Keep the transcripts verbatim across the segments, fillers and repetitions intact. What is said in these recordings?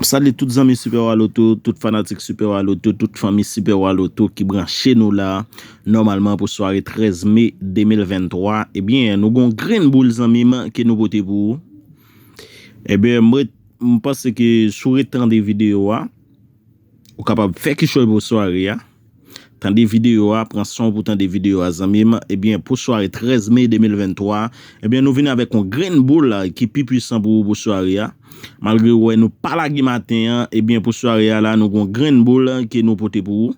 Salye tout zanmi Super Wa Loto, tout fanatik Super Wa Loto, tout fanmi Super Wa Loto ki branche nou la nòmalman pou sware trèz me de mil venntwa. Ebyen, nou gon grenn boul zanmi m ke nou pote pou ou. Ebyen, mwen, m panse ke si w ret tande videyo a, ou kapab fè kichòy pou sware a. Tande videyo a, pran san w pou tande videyo a, zanmi m. Ebyen, pou sware trèz me de mil venntwa, ebyen, nou vini avèk yon grenn boul ki pi pwisan pou ou pou sware a. Malgre w wè nou pa lage maten an, ebyen, pou sware a la, nou gon grenn boul ke nou pote pou ou.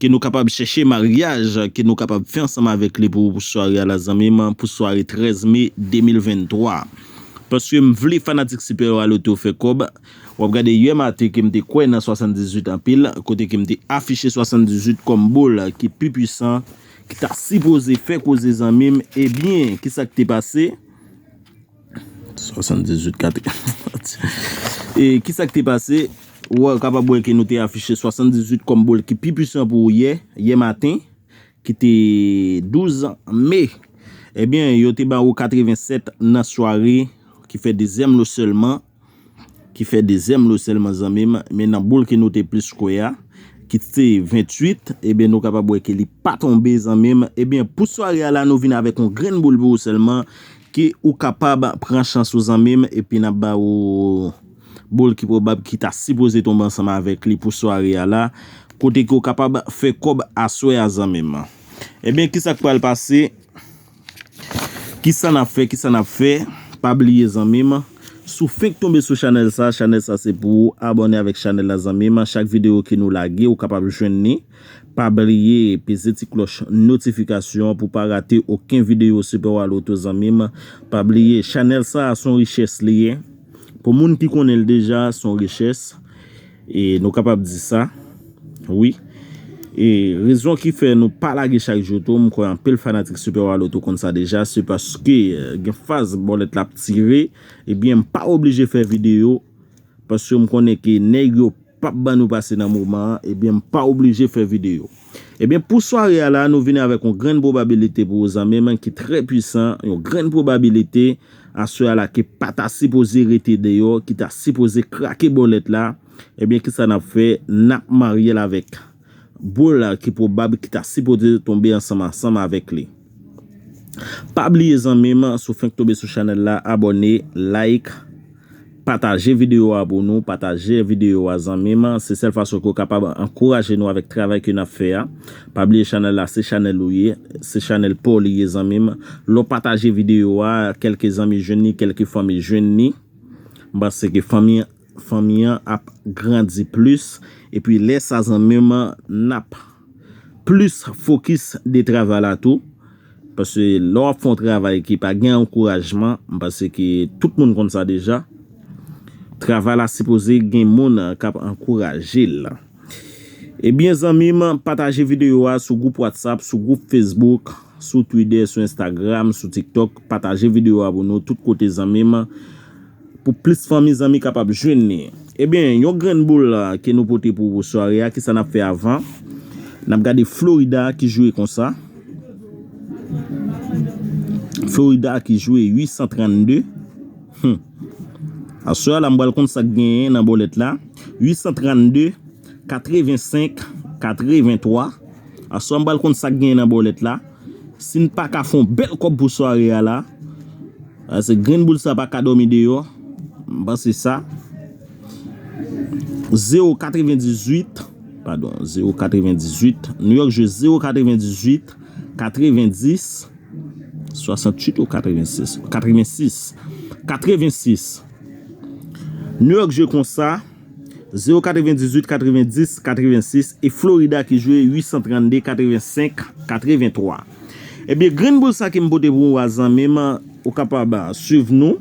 Ke nou kapab chèche maryaj, ke nou kapab fè ansanm avèk li pou ou pou sware a la, zanmi m, pou sware trèz me de mil venntwa. Paske m vle fanatik Super Wa Loto fè kòb. W ap gade yè maten ke m te kwè nan swasanndizuit anpil, kote ke m te afiche swasanndizuit kòm boul ki pi pwisan, ki ta sipoze fè koze, zanmi m. Ebyen, kisa k te pase? Swasanndizuit kat. E kisa k te pase? Ou kapab wè ke nou te afiche swasanndizuit kòm boul ki pi pwisan pou ou yè, yè maten, ki te douz me. Ebyen, yo te ba ou katrevensèt nan sware, ki fè dezyèm lo sèlman, ki fè dezyèm lo sèlman, zanmi m, men nan boul ke nou te plis kwè a, ki te venntuit, ebyen, nou kapab wè ke li pa tonbe, zanmi m. Ebyen, pou sware a la, nou vin avèk yon grenn boul pou ou sèlman, ke ou kapab pran chans ou, zanmi m, epi n ap ba ou boul ki pwobab ki ta sipoze tonbe ansanm avèk li pou sware a la, kote ke ou kapab fè kòb aswè a, zanmi m. Ebyen, kisa k pral pase? Kisa n ap fè? Kisa n ap fè? Pa bliye, zanmi m, si w fenk tonbe sou chanèl sa, chanèl sa se pou ou. Abòne avèk chanèl la, zanmi m. Chak videyo ke nou lage, ou kapab jwenn li. Pa bliye peze ti klòch notifikasyon pou pa rate okenn videyo Super Wa Loto, zanmi m. Pa bliye, chanèl sa a se yon richès li ye. Pou moun ki konnen l deja, se yon richès. E nou kapab di sa. Wi. E rezon ki fè nou pa lage chak jou tou, m kwè anpil fanatik Super Wa Loto konn sa deja, se paske, eh, gen faz bòlèt la ap tire, ebyen, m pa oblije fè videyo, paske m konnen ke nèg yo p ap ban nou pase nan moman an, ebyen, m pa oblije fè videyo. Ebyen, pou sware a la, nou vini avèk yon grenn pwobabilite pou ou, zanmi m, ki trè pwisan, yon grenn pwobabilite aswè a la ki pa ta sipoze rete deyò, ki ta sipoze krake bòlèt la. Ebyen, kisa n ap fè? N ap marye l avèk boul la ki pwobab ki ta sipoze tonbe ansanm, ansanm avèk li. Pa bliye, zanmi m, si w fenk tonbe sou chanèl la, abòne, like, pataje videyo a pou nou, pataje videyo a, zanmi m. Se sèl fason ke w kapab ankouraje nou avèk travay ke n ap fè a. Pa bliye chanèl la, se chanèl ou ye, se chanèl pa w li ye, zanmi m. Lè w pataje videyo a, kèlke zanmi jwenn li, kèlke fanmi jwenn li, m panse ke fanmi, fanmi an ap grandi plis. Epi lè sa, zanmi m, n ap plis fokis de travay la tou. Paske lè w ap fè yon travay ki pa gen ankourajman, m panse ke tout moun konn sa deja. Travay la sipoze gen moun k ap ankouraje l. Ebyen, zanmi m, pataje videyo a sou gwoup WhatsApp, sou gwoup Facebook, sou Twitter, sou Instagram, sou TikTok. Pataje videyo a pou nou tout kote, zanmi m, pou plis fanmi, zanmi kapab jwenn li. Ebyen, yon grenn boul la ke nou pote pou, pou sware a, kisa n ap fè avan? N ap gade Florida ki jwe konsa. Florida ki jwe uit san trannde. Hmm. Aswè a la, m pral konn sa k genyen nan bòlèt la. Uit san trannde, katrevensenk, katrevenntwa. Aswè a, m pral konn sa k genyen nan bòlèt la. Si n pa ka fè yon bèl kòb pou sware a la, a, se grenn boul sa pa ka dòmi deyò. M panse sa. Zewo katrevendizuit, padon, zewo katrevendizuit. New York jwe zewo katrevendizuit, katrevendis, swasanntuit ou katrevensis? Katrevensis. Katrevensis. New York jwe konsa, zewo katrevendizuit, katrevendis, katrevensis, e Florida ki jwe uit san trannde, katrevensenk, katrevenntwa. Ebyen, grenn boul sa ke m pote pou ou a, zanmi m, ou kapab, a, swiv nou.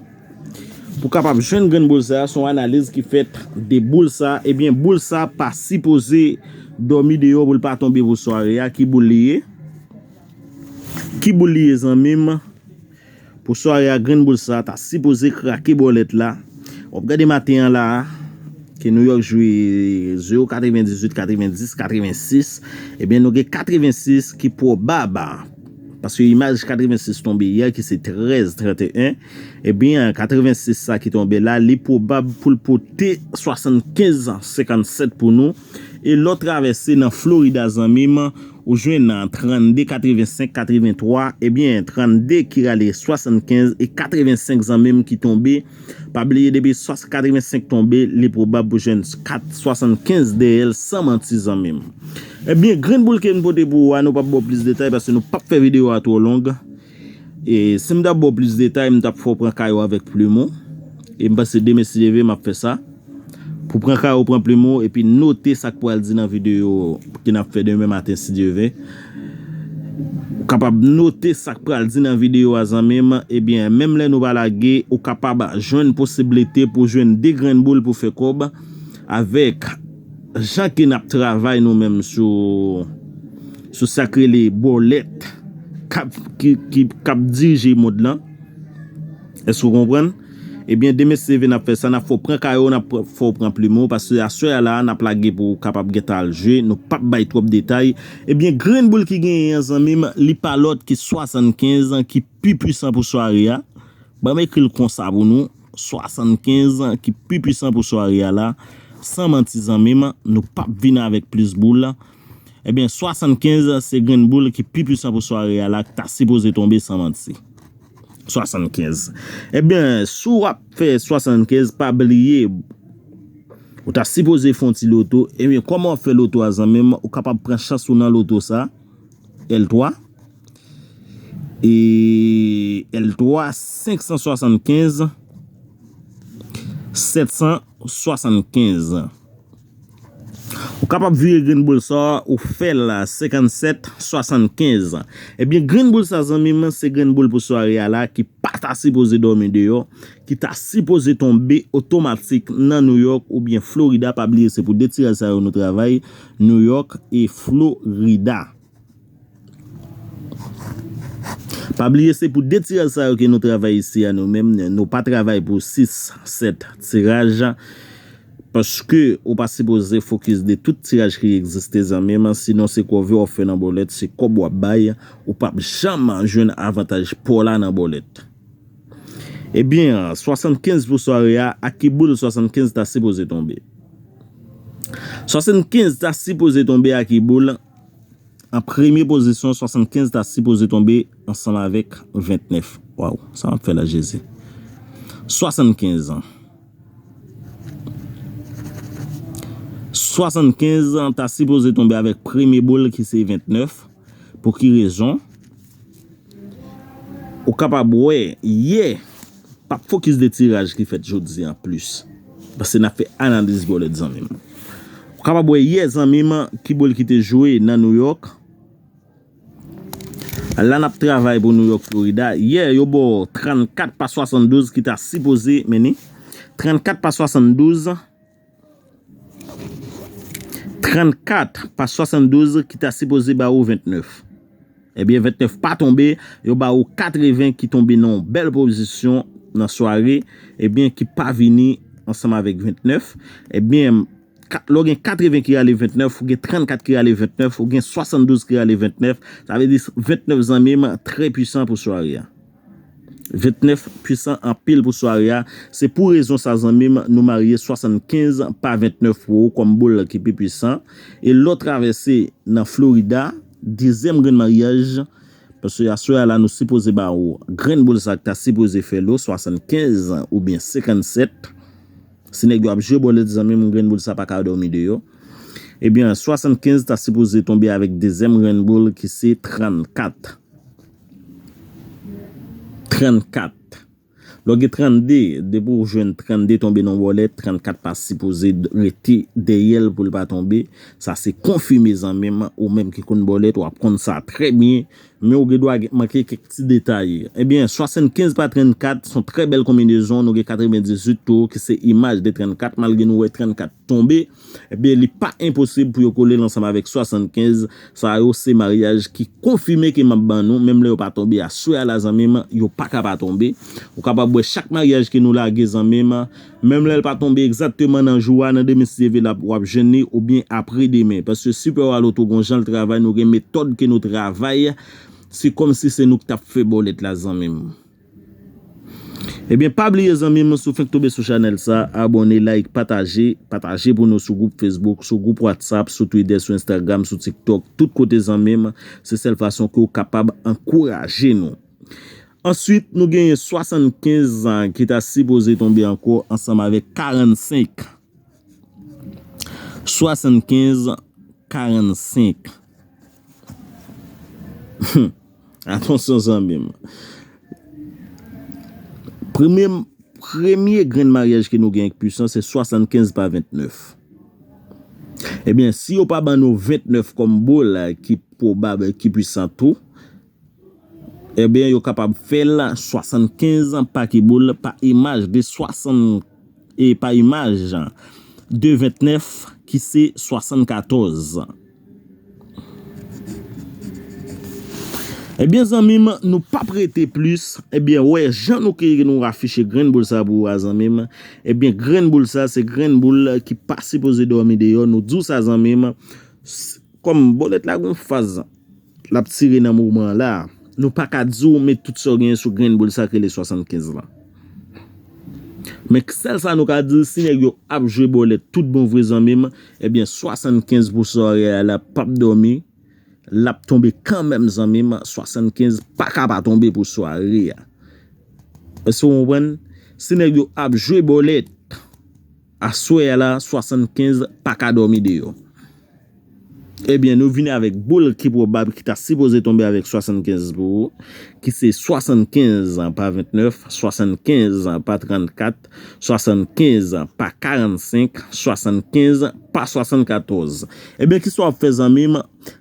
Pou kapab jwenn grenn boul sa, se yon analiz ki fèt de boul sa. Ebyen, boul sa pa sipoze dòmi deyò pou l pa tonbe pou sware a. Ki boul li ye? Ki boul li ye, zanmi m? Pou sware a, grenn boul sa ta sipoze krake bòlèt la. W ap gade maten an la, ke New York jwe zewo katrevendizuit, katrevendis, katrevensis. Ebyen, nou gen katrevensis ki pwobab. Paske imaj katrevensis tonbe yè, ki se trèz trannteyen. Ebyen, katrevensis sa ki tonbe la, li pwobab pou l pote swasannkenz senkannsèt pou nou. E lè w travèse nan Florida, zanmi m, ou jwenn trannde katrevensenk katreventwa, ebyen, trannde ki rale swasannkenz e katrevensenk, zanmi m, ki tonbe. Pa bliye, depi swa-, katrevensenk tonbe, li pwobab pou jwenn kat-, swasannkenz dèyè l, san manti, zanmi m. Ebyen, grenn boul ke m pote pou ou a, nou p ap ba w plis detay paske nou p ap fè videyo a twò long. E si m t ap ba w plis detay, m t ap fè w pran kayo avèk plim ou. E m panse demen, si Dye vle, m ap fè sa. Pou pran kayo, pran plim ou, epi note sa k pral di nan videyo ke n ap fè demen maten, si Dye vle. Ou kapab note sa k pral di nan videyo a, zanmi m. Ebyen, menm lè nou pa lage, ou kapab jwenn posiblite pou jwenn de grenn boul pou fè kòb avèk jan ke n ap travay nou menm sou, sou sa k rele bòlèt k ap, ki, ki, k ap dirije mond lan. Èske w konprann? Ebyen, demen, si Dye vle, n ap fè sa, n ap fè w pran kayo, n ap fè w pran plim ou, paske aswè a la, n ap lage pou w kapab gentan al jwe, nou p ap bay twòp detay. Ebyen, grenn boul ki genyen an, zanmi m, li pa lòt ke swasannkenz ki pi pwisan pou sware a. Ban m ekri l konsa pou nou, swasannkenz ki pi pwisan pou sware a la. San manti, zanmi m, nou p ap vin avèk plis boul. Ebyen, swasannkenz se grenn boul ki pi pwisan pou sware a la, ki ta sipoze tonbe, san manti. Swasannkenz. Ebyen, si w ap fè swasannkenz, pa bliye, ou ta sipoze fè yon ti loto. Ebyen, kòman w ap fè loto a, zanmi m? Ou kapab pran chans ou nan loto sa, L twa. E L twa, senk san swasannkenz, sèt san swasannkenz. Ou kapab vire grenn boul sa, ou fè l senkannsèt swasannkenz. Ebyen, grenn boul sa, zanmi m, se grenn boul pou sware a la ki pa ta sipoze dòmi deyò, ki ta sipoze tonbe otomatik nan New York oubyen Florida. Pa bliye, se pou de tiraj sa yo nou travay, New York e Florida. Pa bliye, se pou de tiraj sa yo ke nou travay isi a nou menm. Nou pa travay pou sis, sèt tiraj. Paske ou pa sipoze fokis de tout tiraj ki egziste, zanmi m. Sinon, se kòve w ap fè nan bòlèt, se kòb w ap bay. Ou p ap janm jwenn avantaj pa w la nan bòlèt. Ebyen, swasannkenz pou sware a, a ki boul swasannkenz ta sipoze tonbe? Swasannkenz ta sipoze tonbe a ki boul? An premye pozisyon, swasannkenz ta sipoze tonbe ansanm avèk ventnèf. Waw, sa m ap fè la, Jezi? Swasannkenz. Swasannkenz ta sipoze tonbe avèk premye boul ki se ventnèf. Pou ki rezon? Ou kapab wè, yè, p ap fokis de tiraj ki fèt jodi an plis. Paske n ap fè analiz bòlèt, zanmi m. Ou kapab wè yè, zanmi m, ki boul ki te jwe nan New York. La, n ap travay pou New York, Florida. Yè, yo ba w trannkat pa swasanndouz ki ta sipoze mennen. Trannkat pa swasanndouz. Trannkat pa swasanndouz ki ta sipoze ba ou ventnèf. Ebyen, ventnèf pa tonbe, yo ba ou katreven ki tonbe nan yon bèl pozisyon nan sware, ebyen, ki pa vini ansanm avèk ventnèf. Ebyen, kat-, lè w gen katreven ki rale ventnèf, ou gen trannkat ki rale ventnèf, ou gen swasanndouz ki rale ventnèf, sa vle di ventnèf, zanmi m, trè pwisan pou sware a. Ventnèf pwisan anpil pou sware a. Se pou rezon sa, zanmi m, nou marye swasannkenz pa ventnèf pou ou kòm boul ki pi pwisan. E lè w travèse nan Florida, dezyèm grenn maryaj, paske aswè a la, nou sipoze ba ou grenn boul sa ki ta sipoze fè lo, swasannkenz oubyen senkannsèt. Si nèg yo ap jwe bòlèt, zanmi m, grenn boul sa pa ka dòmi deyò. Ebyen, swasannkenz ta sipoze tonbe avèk dezyèm grenn boul ki se trannkat. Trannkat. Lè w gen trannde, depi w jwenn trannde tonbe nan bòlèt, trannkat pa sipoze d-, rete dèyè l pou l pa tonbe. Sa se konfime, zanmi m, ou menm ki konn bòlèt, w ap konn sa trè byen. Men ou gen dwa gen, manke kèk ti detay. Ebyen, swasannkenz pa trannkat, se yon trè bèl konbinezon. Nou gen katrevendizuit tou, ki se imaj de trannkat, malgre nou wè trannkat tonbe, ebyen, li pa enposib pou yo kole l ansanm avèk swasannkenz. Sa yo se maryaj ki konfime ke m ap ban nou, menm lè yo pa tonbe aswè a la, zanmi m, yo pa ka pa tonbe. Ou kapab wè chak maryaj ke nou lage, zanmi m, menm lè l pa tonbe egzakteman nan jou a, nan demen, si Dye vle, l ap, w ap jwenn li, oubyen apre demen. Paske Super Wa Lotto gon jan l travay, nou gen metòd ke nou travay. Se kòmsi se nou ki t ap fè bòlèt la, zanmi m. Ebyen, pa bliye, zanmi m, si w fenk tonbe sou chanèl sa, abòne, like, pataje, pataje pou nou sou gwoup Facebook, sou gwoup WhatsApp, sou Twitter, sou Instagram, sou TikTok, tout kote, zanmi m. Se sèl fason ke w kapab ankouraje nou. Answit, nou genyen swasannkenz an ki ta sipoze tonbe ankò ansanm avèk karannsenk. Swasannkenz, karannsenk. Atansyon, zanmi m. Premye, premye grenn maryaj ke nou gen ak pwisan, se swasannkenz pa ventnèf. Ebyen, si yo pa ban nou ventnèf kòm boul ki pwobab, ki pwisan tou, ebyen, yo kapab fè l swasannkenz pa ki boul, pa imaj de swasann, e pa imaj de ventnèf ki se swasannkatòz. Ebyen, zanmi m, nou p ap rete plis. Ebyen, wè, jan nou ke nou afiche grenn boul sa pou ou a, zanmi m. Ebyen, grenn boul sa, se grenn boul ki pa sipoze dòmi deyò. Nou di w sa, zanmi m. S-, kòm bòlèt la gon faz l ap tire nan moman la, nou pa ka di w met tout sa w genyen sou grenn boul sa k rele swasannkenz lan. Men sèl sa nou ka di, si nèg yo ap jwe bòlèt tout bon vre, zanmi m, ebyen, swasannkenz pou sware a la p ap dòmi, l ap tonbe kanmenm, zanmi m, swasannkenz pa ka pa tonbe pou sware a. Èske w konprann? Si nèg yo ap jwe bòlèt aswè a la, swasannkenz pa ka dòmi deyò. Ebyen, nou vini avèk boul ki pwobab ki ta sipoze tonbe avèk swasannkenz pou ou, ki se swasannkenz pa ventnèf, swasannkenz pa trannkat, swasannkenz pa karannsenk, swasannkenz pa swasannkatòz. Ebyen, kisa w ap fè, zanmi m?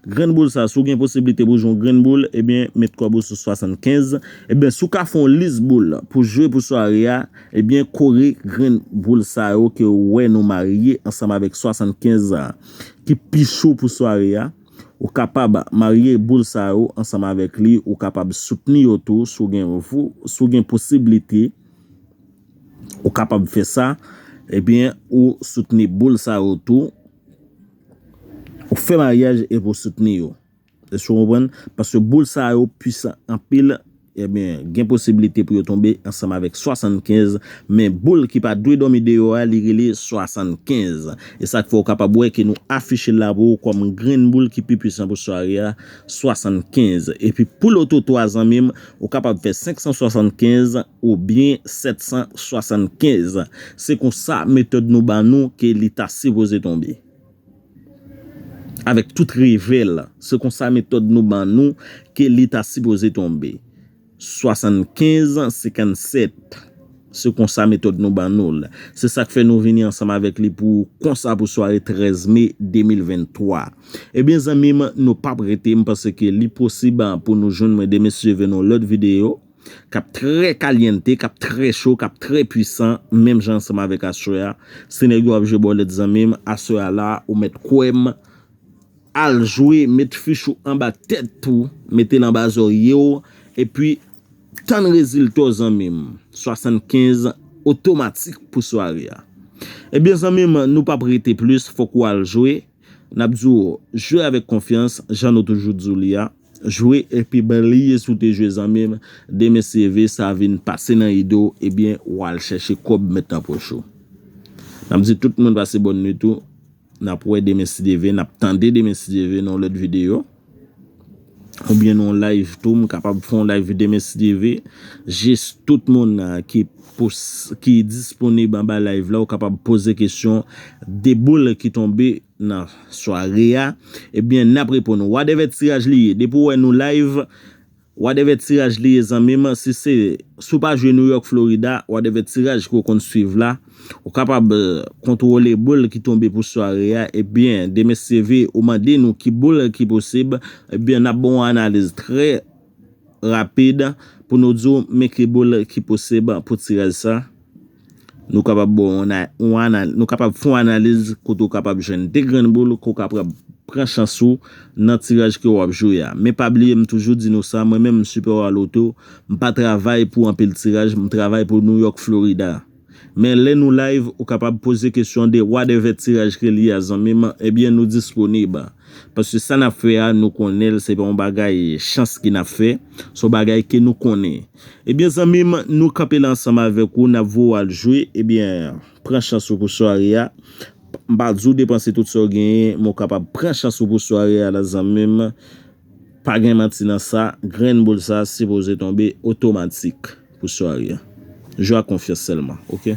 Grenn boul sa, si w gen posiblite pou w jwe yon grenn boul, ebyen, met kòb ou sou swasannkenz. Ebyen, si w ka fè yon lis boul pou jwe pou sware a, ebyen, kore grenn boul sa yo ke w wè nou marye ansanm avèk swasannkenz a ki pi cho pou sware a. Ou kapab marye boul sa yo ansanm avèk li, ou kapab soutni yo tou, si w gen vou, si w gen posiblite, ou kapab fè sa. Ebyen, ou soutni boul sa yo tou. Ou fè maryaj epi w soutni yo. Èske w konprann? Paske boul sa yo pwisan anpil. Ebyen, gen posiblite pou yo tonbe ansanm avèk swasannkenz, men boul ki pa dwe dòmi deyò a, li rele swasannkenz. E sa k fè w kapab wè ke nou afiche l la pou ou kòm grenn boul ki pi pwisan pou sware a, swasannkenz. Epi pou loto twa, zanmi m, ou kapab fè senk san swasannkenz oubyen sèt san swasannkenz. Se konsa metòd nou ban nou ke li ta sipoze tonbe. Avèk tout revè l, se konsa metòd nou ban nou ke li ta sipoze tonbe. Swasannkenz senkannsèt. Se konsa metòd nou ban nou l. Se sa k fè nou vini ansanm avèk li pou konsa pou sware trèz me de mil venntwa. Ebyen, zanmi m, nou p ap rete, m panse ke li posib pou nou jwenn mwen demen si Dye vle nan yon lòt videyo k ap trè kalyente, k ap trè cho, k ap trè pwisan, menm jan ansanm avèk aswè a. Si nèg yo ap jwe bòlèt, zanmi m, aswè a la, ou mèt kwè m, al jwe, met fich ou anba tèt ou, mete l anba zòrye w, epi tann rezilta w, zanmi m. Swasannkenz otomatik pou sware a. Ebyen, zanmi m, nou p ap rete plis, fòk ou al jwe. N ap di w, jwe avèk konfyans, jan nou toujou di w li a. Jwe epi bliye si w te jwe, zanmi m. Demen si Dye vle, sa vin pase nan ide w, ebyen, w al chèche kòb met nan pòch ou. N ap di tout moun pase bòn nwit ou. N ap wè demen si Dye vle, n ap tande demen si Dye vle nan yon lòt videyo. Oubyen nan yon live tou, m kapab fè yon live demen si Dye vle. Jis tout moun, ah, ki pos-, ki disponib anba live la, ou kapab poze kesyon de boul ki tonbe nan sware a. Ebyen, n ap reponn ou. Whatever tiraj li ye, depi w wè nou live, whatever tiraj li ye, zanmi m, si se, si w pa jwe New York, Florida, whatever tiraj ke w konn swiv la, ou kapab, eh, kontwole boul ki tonbe pou sware a. Ebyen, demen si Dye vle, ou mande nou ki boul ki posib, ebyen, n ap ba w yon analiz trè rapid pou nou di w men ki boul ki posib pou tiraj sa. Nou kapab ba w yon a-, yon anal-, nou kapab fè yon analiz kote w kapab jwenn de grenn boul ke w kapab pran chans ou nan tiraj ke w ap jwe a. Men pa bliye, m toujou di nou sa, mwen menm, m Super Wa Loto, m pa travay pou anpil tiraj, m travay pou New York, Florida. Men lè nou live, ou kapab poze kesyon de whatever tiraj ke li a, zanmi m, ebyen, nou disponib. Paske sa n ap fè a, nou konnen l, se pa yon bagay chans ki n ap fè, se yon bagay ke nou konnen. Ebyen, zanmi m, nou kanpe la ansanm avèk ou, n ap voye w al jwe, ebyen, pran chans ou pou sware a. M pa di w depanse tout sa w genyen, men w kapab pran chans ou pou sware a la, zanmi m. Pa gen manti nan sa, grenn boul sa sipoze tonbe otomatik pou sware a. Jwe ak konfyans sèlman, oke?